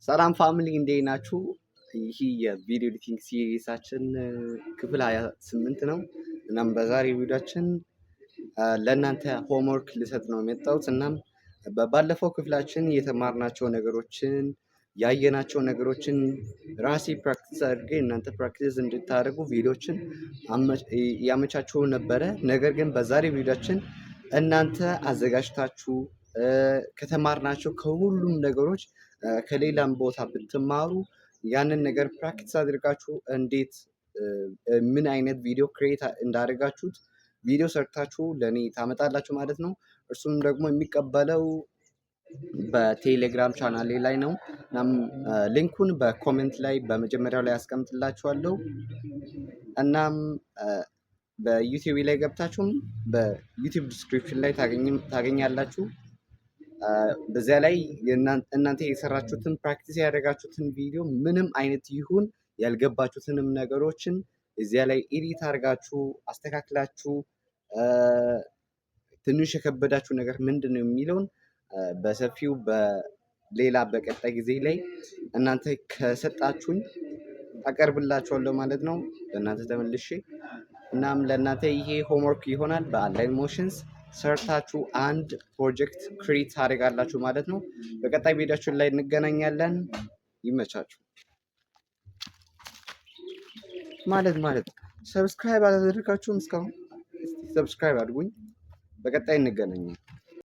ሰላም family፣ እንዴት ናችሁ? ይህ የ video editing series ኣችን ክፍል 28 ነው። እናም በዛሬ ቪዲዮአችን ለእናንተ homework ልሰጥ ነው የመጣሁት። እናም ባለፈው ክፍላችን የተማርናቸው ነገሮችን፣ ያየናቸው ነገሮችን ራሴ practice አድርጌ እናንተ practice እንድታደርጉ ቪዲዮችን ያመቻቸው ነበረ። ነገር ግን በዛሬ ቪዲዮአችን እናንተ አዘጋጅታችሁ ከተማርናቸው ከሁሉም ነገሮች ከሌላም ቦታ ብትማሩ ያንን ነገር practice አድርጋችሁ እንዴት ምን አይነት ቪዲዮ create እንዳደረጋችሁት ቪዲዮ ሰርታችሁ ለእኔ ታመጣላችሁ ማለት ነው። እርሱም ደግሞ የሚቀበለው በቴሌግራም ቻናሌ ላይ ነው። እናም link ኡን በ comment ላይ በመጀመሪያው ላይ አስቀምጥላችኋለሁ። እናም በዩቲዩብ ላይ ገብታችሁም በዩቲዩብ description ላይ ታገኛላችሁ። በዚያ ላይ እናንተ የሰራችሁትን፣ practice ያደረጋችሁትን ቪዲዮ ምንም አይነት ይሁን፣ ያልገባችሁትንም ነገሮችን እዚያ ላይ edit አድርጋችሁ አስተካክላችሁ ትንሽ የከበዳችሁ ነገር ምንድን ነው የሚለውን በሰፊው በሌላ በቀጣይ ጊዜ ላይ እናንተ ከሰጣችሁኝ አቀርብላችኋለሁ ማለት ነው። ለእናንተ ተመልሼ እናም ለእናንተ ይሄ homework ይሆናል። በ Alight Motions ሰርታችሁ አንድ ፕሮጀክት create ታደርጋላችሁ ማለት ነው። በቀጣይ ቪዲዮችን ላይ እንገናኛለን። ይመቻችሁ። ማለት subscribe አላደረጋችሁም እስካሁን? Subscribe አድርጉኝ። በቀጣይ እንገናኛለን።